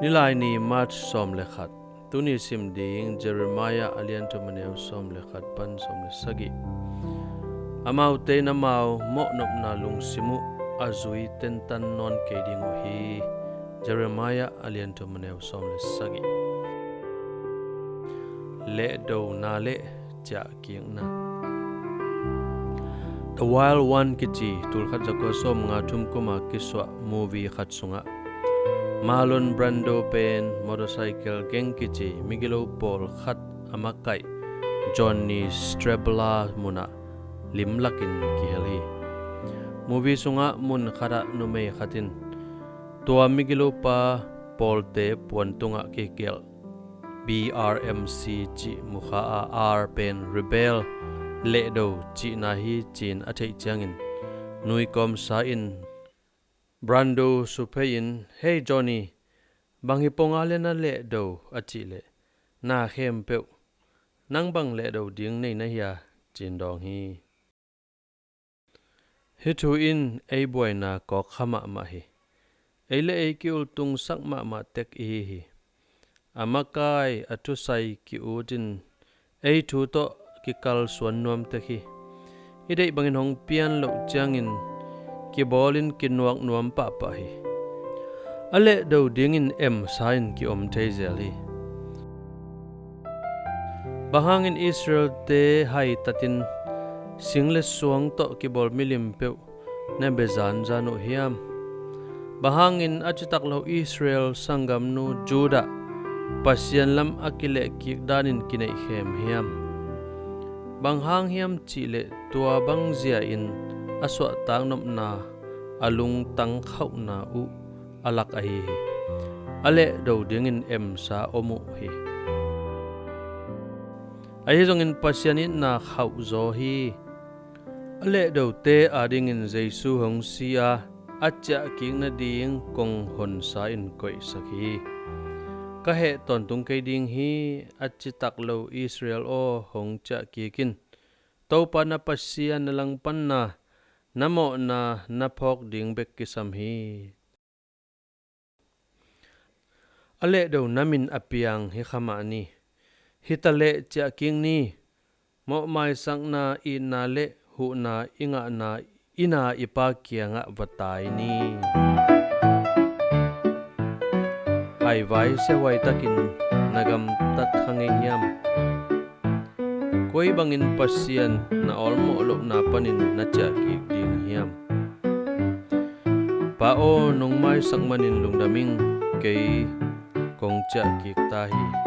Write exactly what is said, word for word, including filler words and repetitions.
Nilaini, March sawm le khat. Tuni sim ding Jeremiah a lian thum, a neu sawm le khat pan sawm le sagih. Amaute in amau mawhnopna lungsim uh a zui tentan nawn kei ding uh hi. Jeremiah a lian thum, a neu sawm le sagih. Lehdona le ciahkikna. The Wild One kici tulkhat zakua sawmnga thum kuma kisuah movie khat sungah Marlon Brando pen motorcycle gang kici migilo pawlkhat a makaih Johnny Strabala munah limlakin kihel hi. Movie sungah mun khatah numei khat in tua migilopa pawlte puan tungah kigelh B R M C cih mukha a R pen rebel, lehdo cihna hi ci-in a theih ciangin nuikawmsa in Brando suphei-in, "Hei Johnny, bang hi pong a le na lehdo?" a cih leh, "Na khempeuh, nang bang lehdo ding nei na hia?" ci-in dawng hi. Hih thu in ei buaina kawkkha mahmah hi. Ei le ei ki-ultungsak mahmah tek ihi hi. A makai, a thusai ki-ut in ei thu tawh kikalsuan nuam tek hi. I deih bangin hong pian loh ciangin kibawlin kinuak nuam pahpah hi. A lehdo dingin emsa in ki-om thei zel hi. Bang hangin Israel-te haitatin sing le suang tawh kibawl milim peuh na bia zanzan uh hiam? Bang hangin a citak lo Israel sanggamnu Judah Pasian lam a kilehkik danin kineihkhem hiam? Bang hang hiam cihleh tua bang zia-in a suahtak nopna, a lungtang khauhna uh a lak ahi hi. A lehdo dingin emsa om uh hi. Ahi zongin Pasian itna khauhzaw hi. A lehdote adingin Jesu hong si a, a ciahkik nading kong honsa in koihsak hi. Ka heh tawntung kei ding hi, a citak lo Israel aw, hong ciahkik in. Topa na Pasian na langpanna, na mawhna na phawk ding bek kisam hi. A lehdo na min a piang hi kha mah ni. Hi taleh ciahkik ni. Mawhmaisakna, itna le huhna i ngahna i na i pa kiangah va tai ni. Haivai siahuai takin na gamtat kha ngei hiam? Koi bangin Pasian na awlmawh lohna panin na ciahkik ding hiam? Pa aw, nong maisak manin lungdam ing, kei kong ciahkik ta hi.